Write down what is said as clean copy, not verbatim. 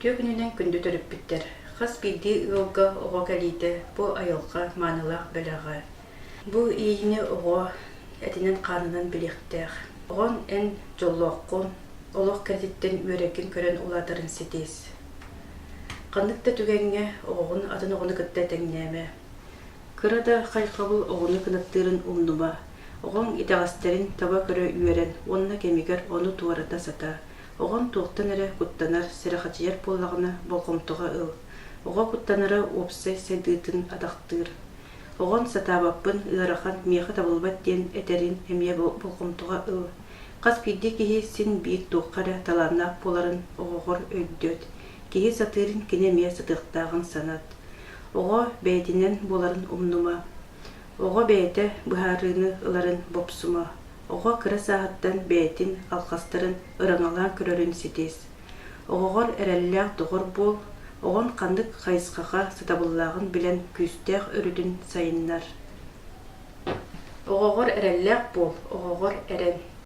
Үтүө күнүнэн күндү төрөппүттэр! Хас биирдии ыалга оҕо кэлиитэ бу айылҕа маанылаах бэлэҕэ. Бу иэйиини оҕо этинэн-хаанынан билиэхтээх. Оҕоҥ эн дьоллооххун, олох кэрэтиттэн үөрэргин көрөн улаатарын ситис. Ханнык да түгэҥҥэ оҕоҕун атын оҕону кытта тэҥнээмэ. Кыра да хайҕабыл оҕону кынаттыырын умнума. Оҕоҥ итэҕэстэрин таба көрө үөрэн уонна кэмигэр ону туората сатаа. Оҕоҥ туохтан эрэ куттанар, сэрэхэчийэр буоллаҕына, болҕомтоҕо ыл. Оҕо куттанара уопсай сайдыытын атахтыыр. Оҕоҥ сатаабаппын, ыарахан, миэхэ табыллыбат диэн этэрин эмиэ болҕомтоҕо ыл. Хас биирдии киһи син биир туохха эрэ талааннаах буоларын оҕоҕор өйдөт. Киһи сатыырын кини эмиэ сатыахтааҕын санат. Оҕо бэйэтинэн буоларын умнума. Оҕо бэйэтэ быһаарыыны ыларын бопсума. Оҕо кыра сааһыттан бэйэтин алҕастарын ыраҥалаан көрөрүн ситис. Оҕоҕор эрэллээх доҕор буол, оҕон ханнык хайысхаҕа сатабыллааҕын билэн күүстээх өрүтүн сайыннар. Оҕоҕор эрэллээх буол, оҕоҕор эрэн.